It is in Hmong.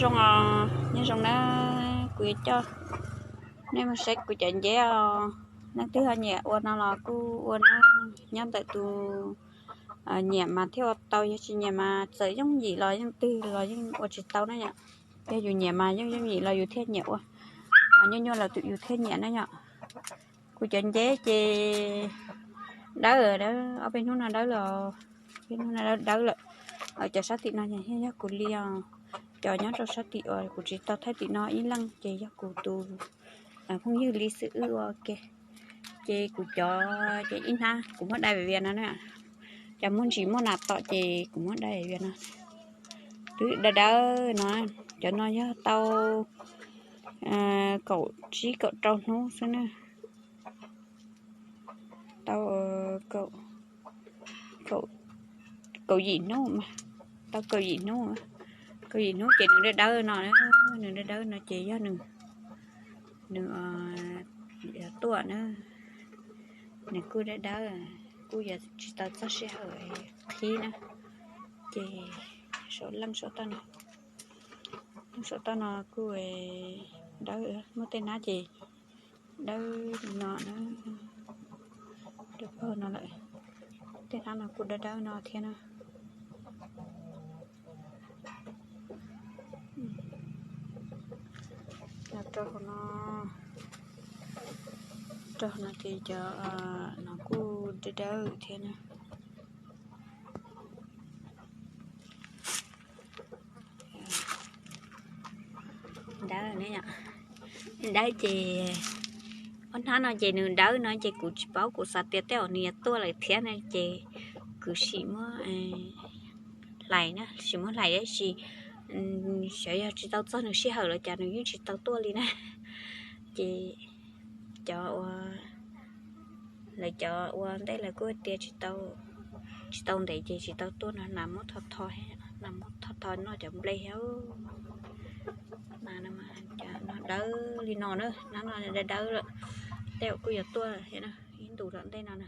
Zoo os, nyob zoo na, kuv yuav coj nej mus saib kuv cov nceb os. Leej twg ho nyiam ua no los kuj ua na, nyob ntawm tus nyiam mas thiaj ua tau, yog tsis nyiam mas txawm yooj yim los yeej twg los yeej ua tsis tau na yom. Yog yus nyiam mas yooj yooj yim los yus thiaj nyiam ua, nyuaj nyuaj los yus thiaj nyiam na yom. Kuv cov nceb ces dawb, ob peb hnub no dawb lawm, peb hnub no dawb lawm. Cov sab tim no yog kuv li os, cov nyob rau sab tim uas kuv tsis tau thaij tim no ib leej ces yog kuv tus phooj ywg li xwb wb ua ke. Ces kuv cov ces ib hnab kuv muab dai vias no na, cov muaj ntsis muaj nas tom ces kuv muab dai vias no. Twb dawb dawb no, cov no yog tau kaum tsib kaum rau hnub xwb na. Tau kaum yim hnub mas, tau kaum yim hnub, kaum yim hnub ces nws dawb dawb no, nws dawb dawb no ces yog nws, nws tuaj na. Nws kuj dawb dawb, kuj yuav tsis tau txog sij hawm qhib na. Ces saum leej saum toj no, leej saum toj no kuj dawb, muaj tej hnab ces dawb li no na, dawb paug no lawm. Tej hnab no kuj dawb dawb no thiab na. Rau hauv no, rau hauv no ces cov no kuj dawb dawb thiab na. Dawb ne, dawb ces ob hnab no ces nws dawb no ces kuv tsis paub, kuv xav tias tej zaum nws yuav tuaj lawm thiab na ces kuv sim muab hlais na, sim muab hlais tab sis xyov yog tsis tau txog nws sij hawm los cas nws yeej tsis tau tuaj li na. Ces cov ua, lawv cov ua ntej lawv kuj tias tsis tau ntev ces tsis tau tuaj no, nas muab tho tho, nas muab tho tho noj cov nplej thiab. Nas no dawb li no na, hnab no dawb dawb lawm, tej zaum kuj yuav tuaj thiab na, ib ntus tom ntej no na.